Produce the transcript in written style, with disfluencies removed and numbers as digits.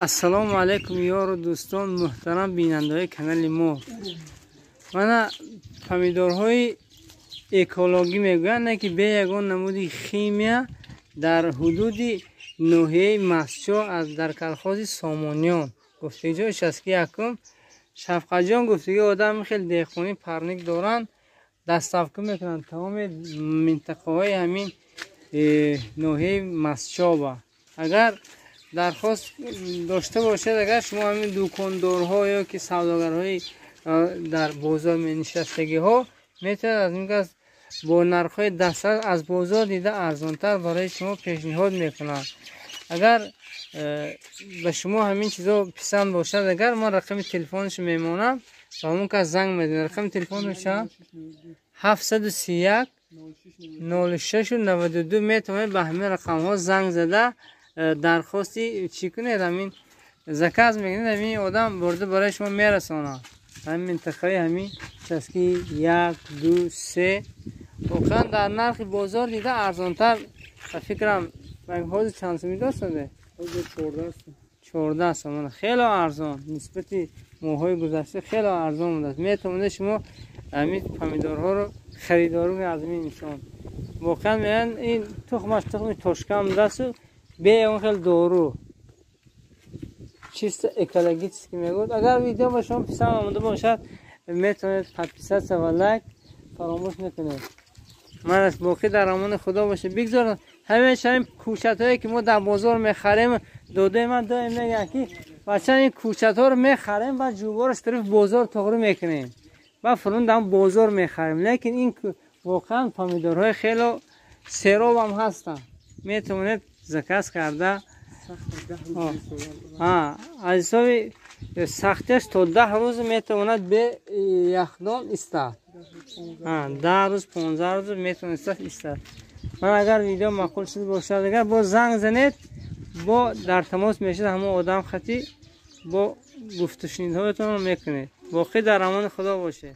Ассалому алайкум, ёру дӯстон, муҳтарам бинандаҳои канали мо. Мана помидорҳои экологӣ мегӯянд, не ки бе ягон намуди химия, дар ҳудуди ноҳияи Мастчоҳ аз дар колхози Сомониён. Гуфтагиҷо ки якум Шафқатҷон гуфтаги одам хеле деҳқонӣ парник доранд, доставка мекунанд тамоми минтақаҳои ҳамин ноҳияи Мастчоба. Агар дархост дошта бошед, агар шумо ҳамин дукондорҳо ё ки савдогарҳои дар бозор менишастагиҳо метавонад, аз ин кас бо нархҳои дастрас, аз бозор дида арзонтар барои шумо пешниҳод мекунанд. Агар ба шумо ҳамин чизо писанд бошад, агар ман рақами телефонашо мемонам, ба ҳамон кас занг медиҳам. Рақами телефонаш 731 06 92. Метавонед ба ҳамин рақамҳо занг зада, дархости чӣ кунед, ҳамин заказ мекунед, ҳамин одам бурда барои шумо мерасонад. Ҳамин минтақаи ҳамин участки як, ду, се воқеан дар нархи бозор дида арзонтар. Ба фикрам, ҳозир чанд сумӣ достаде? 14 сомон. Хело арзон, нисбати моҳҳои гузашта хело арзон будааст. Метавонед шумо ҳамин помидорҳоро харидорӣ кунед аз ҳамин инсон. Воқеан мегӯянд, ин тухмаш тухми тошкан будасту бе ягон хел дору, чисто экологически мегӯяд. Агар видео ба шумо писанд омада бошад, метавонед подписаться ва лайк фаромӯш накунед. Ман аз боқӣ дар амони Худо бошед. Бигзор ҳамеша ин кӯчатҳое ки мо дар бозор мехарем, додаи ман доим мегӯяд, ки бача, ин кӯчатҳоро мехарем, баъд ҷӯбораш тарафи бозор тоғрӣ мекунем, баъд фурун дар бозор мехарем. Лекин ин воқеан помидорҳои хело серобам ҳастанд, метавонед заказ карда. Аз ҳисоби сахтиаш то 10 рӯз метавонад бе яхдон истад, 10 рӯз, 15 рӯз метавонистад истад. Ман агар видео маъқул шуда бошад, агар бо занг занед, бо дар тамос мешид ҳамон одам хати, бо гуфтушунидҳоятонро мекунед. Боқӣ дар амони Худо бошед.